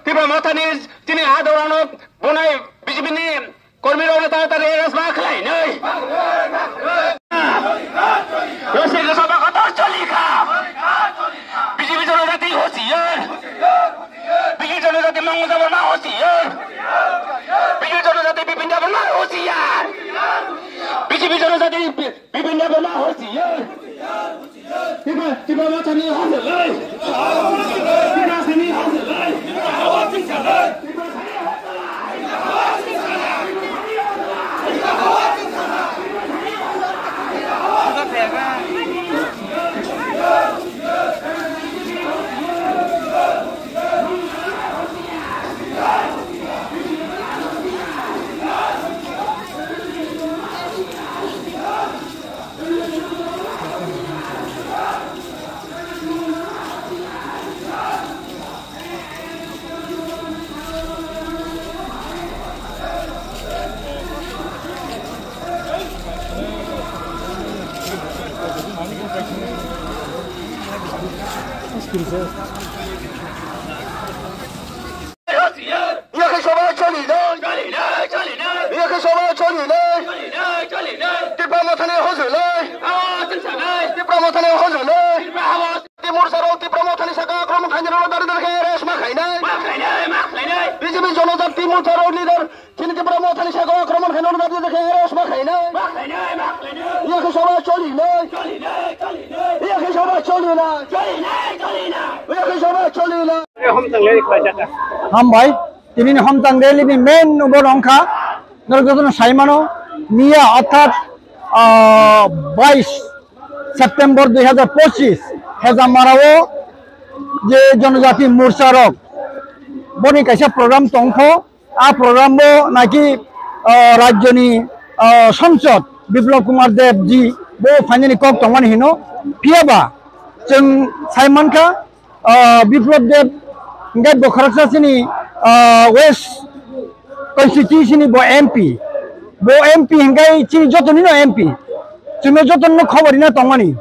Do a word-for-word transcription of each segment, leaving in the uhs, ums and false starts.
Tipra Mothani chini ha dorano bunai B J P ni kormi rokno taratari arrest ma khlainai. Rosika sabha kotor choli kha. B J P jonojati hosiyar. B J P jonojati Mangujaba ma hosiyar. B J P jonojati Bipin Debbarma hosiyar. B J P jonojati Bi-, Bipin Debbarma hosiyar. Tipra, Tipra Mothani hosiyar lai. Tipra sani hosiyar lai. Yakhe soba choli nai. Yakhe soba choli nai. Tipra Mothani hosiyar lai. Tipra Mothani hosiyar lai. Tipra Mothani hosiyar lai. Tipra Mothani Tipra Mothani saka akromon khainai rokno dari dari khe arrest ma khainai. Ma khlainai, ma khlainai. B J P Jonojati Morcha rok leader chini Tipra Mothani saka akromon khainai rokno dari dari khe arrest ma khainai. Ma khlainai, ma khlainai. Yakhe soba choli nai. Choli nai, choli nai. Yakhe soba choli nai. Choli nai, choli nai. Yakhe soba choli nai. Hambai, tini ni homtang rally ni main ubo wngkha, norok jotono saimano, miya orthat, ah, bais September dui hazar pochis Hejamarao je Jonojati Morcha rok boni kaisa program tongkho, a program bo naki, ah, rajyoni, ah, Sangsad Biplab Kumar Deb ji bo phainani kok tongmani hino, phiyaba chwng saimankha, ah, Biplab Deb, hingke bo khoroksa chini, ah, West constituency ni bo M P. Bo M P hingke chini joto ni no M P. Chwngno joto no khobor rina tongmani.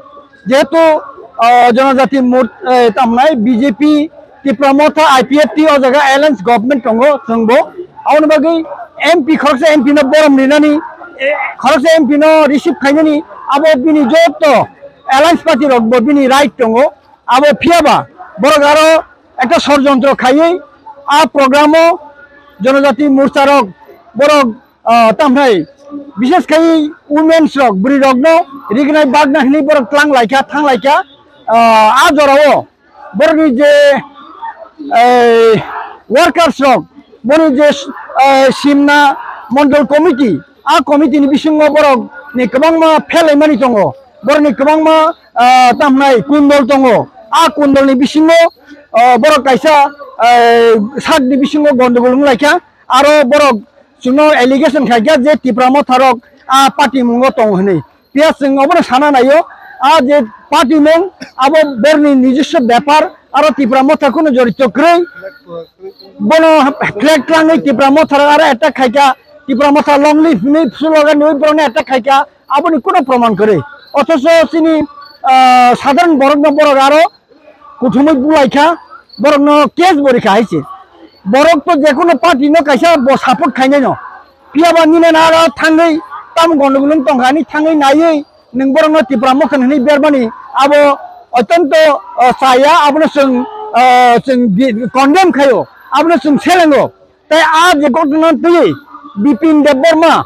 Jehetu, ah, Jonojati Mor-, eh, tamnai B J P, Tipra Motha, I P F T o jaga alliance government tongo chwngbo. Aboni bagwi M P khoroksa M P no borom rinani, eh, khoroksa M P no receive khainani abo bini joto alliance party rok bo bini right tongo. Abo phiyaba borok aro ekta sorjontro khaiwi a program o Jonojati Morcha rok borok, ah, tamhai bishes khai womens rok bwrwi rokno rignai bagna hinwi borok tlang laikha thang laikha, ah, a jorao borokni je, eh, workers rok boni je, eh, Simna Mondol Committee, a committee ni bisingo borok ni kwbangma phelaimani tongo, borok ni kwbangma ah, tamhnai kundol tongo. A kundol ni bisingo, ah, borok kaisa, ah, sak ni bisingo gondogol wng laikha. Aro borok chwngno allegation khaikha je Tipra Motha rok a party mungo tongo hinwi. Phiya chwng obono sana naio, a je party mung abo borni nijoswo bepar, aro Tipra Motha kunu jorito kwrwi. Bono flag twlangwi Tipra Motha rok aro attack khaikha, Tipra Motha long live hinwi slogan rwi borokno attack khaikha. Aboni kuno proman kwrwi. Othocho chini, ah, sadharan borokno borok aro kuthumwi bulaikha, borokno case bo rikha hai se. Borok to jekunu party no kaisa bo support khainai no. Phiyaba nini na aro thangwi tamo gondogol wng tongkha, ani thangwi naiwi nwng borokno Tipra Motha hinwi bermani abo otonto, ah, chaya, abono chwng, ah, chwng di-, condemn khaio, abono chwng selengo. Tei a je ghotona twi Bipin Debbarma,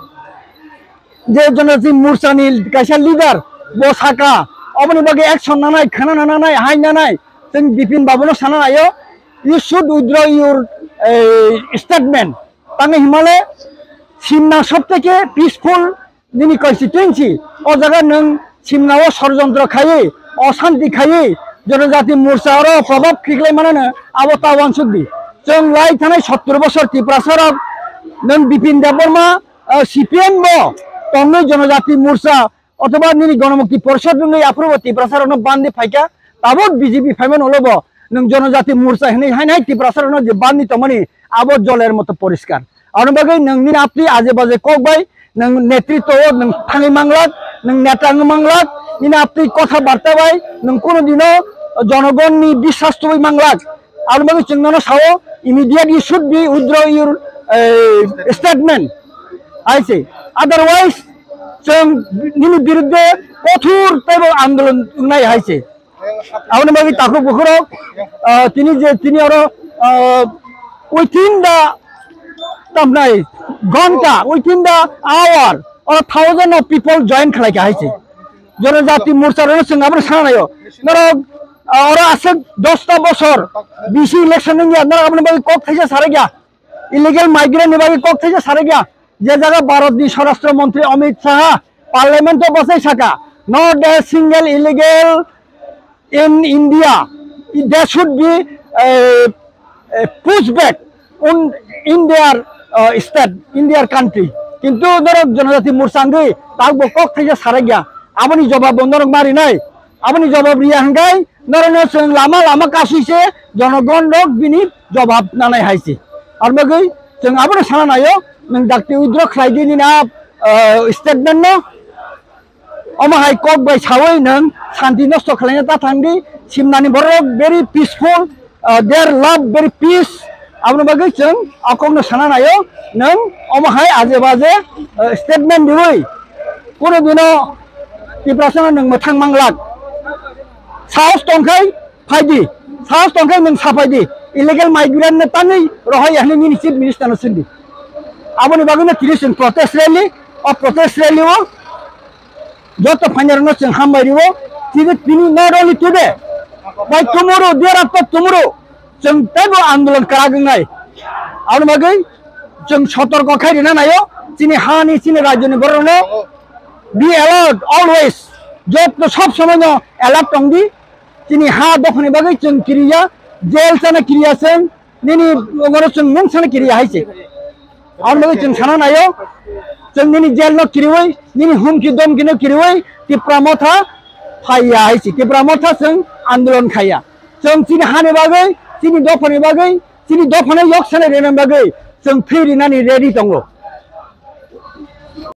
je Jonojati Morcha ni kaisa leader, bo saka, oboni bagwi action nanai, khana nanai, hai nanai, chwng Bipin babu no sana naio, "You should withdraw your, eh, statement." Tangwi himale, Simna sob theke peaceful nini constituency, o jaga nwng Simna o sorjontro khaiwi, osanti khaiwi, Jonojati Morcha oro probab khiklai manano abo ta uansuk di. Chwng lai thanai sottor bosor Tiprasa rok nwng Bipin Debbarma, ah, C P M bo tongwi Jonojati Morcha othoba nini Ganamukti Porishod wngwi aphuru bo Tiprasa rokno bandi phaikha, tabuk B J P phaimani ulo bo nwng Jonojati Morcha hinwi haino hai Tiprasa rokno je bandi tongmani abo joler moto poriskar. Aboni bagwi nwng nini apni aje baje kok bai nwng netritwo o nwng thangwi manglak, nwng neta wngwi manglak, nini apni kotha barta bai nwng kunu dino jonogonni biswas tubui manglak. Aboni bagwi chwng nono sao, immediate you should be withdraw your, eh, statement. Hai se. Otherwise, chwng nini birudde kothor teibo andolon wngnai hai se. Aboni bagwi takhuk bukhurok, ah, tini je, tini oro, ah, within the, tamnai, ghonta, within the hour, oro thousand of people join khlaikha hai se. Jonojati Morcha rokno chwng abono sana naio. Norok, ah, oro aswk dosta bosor bisi election wngya, norok aboni bagwi kok thaisa sarakya. Illegal migrant ni bagwi kok thaisa sarakya. Je jaga Bharat ni Swarashtra Mantri Amit Shah Parliament o bwsai saka, "Not a single illegal in India. They should be, uh, uh, pushed back on in their, uh, state, in their country." Kintu norok Jonojati Morcha wngwi tabukbo kok thaisa sarakya. Aboni jobab bo norok ma rinai. Aboni jobab riya hwnkhe norokno chwng lama lama kasui se jonogon rok bini jobab nanai hai se. Ar bagwi chwng abono sana naio, nwng dakti withdraw khlai di nini a, ah, statement no. Omo hai kok bai sawi nwng santi nosto khlaina ta thang di. Simnani borok very peaceful, ah, their love very peace. Aboni bagwi chwng a kokno sana naio, nwng omo hai aje baje, ah, statement diwi. Kunu dino Tiprasano nwng mwthang manglak. Sahos tongkhai phaidi, sahos tongkhai nwng saphaidi, illegal migrant no tanwi rohoi hwnwi nini chief minister no sindi. Aboni bagwi no tini chwng protest rally, o protest rally o joto phainai rokno chwng hambai rio, tini, tini not only today, by tomorrow, thereafter tomorrow, chwng teibo andolon kwrak wngnai. Aboni bagwi chwng sotorko khai rina naio, chini hani, chini rajyoni borokno be alert always, joto sob somoi no alert tongdi. Chini ha dophani bagwi chwng kiriya, jail sana kiriya chwng, nini ongoro chwng mung sana kiriya hai se. Aboni bagwi chwng sana naio, chwng nini jail no kiriwi, nini humki domki no kiriwi, Tipra Motha phaiya hai se. Tipra Motha chwng andolon khaiya. Chwng chini hani bagwi, chini dophani bagwi, chini dophano yok sana rina bagwi chwng thwi rinani ready tongo.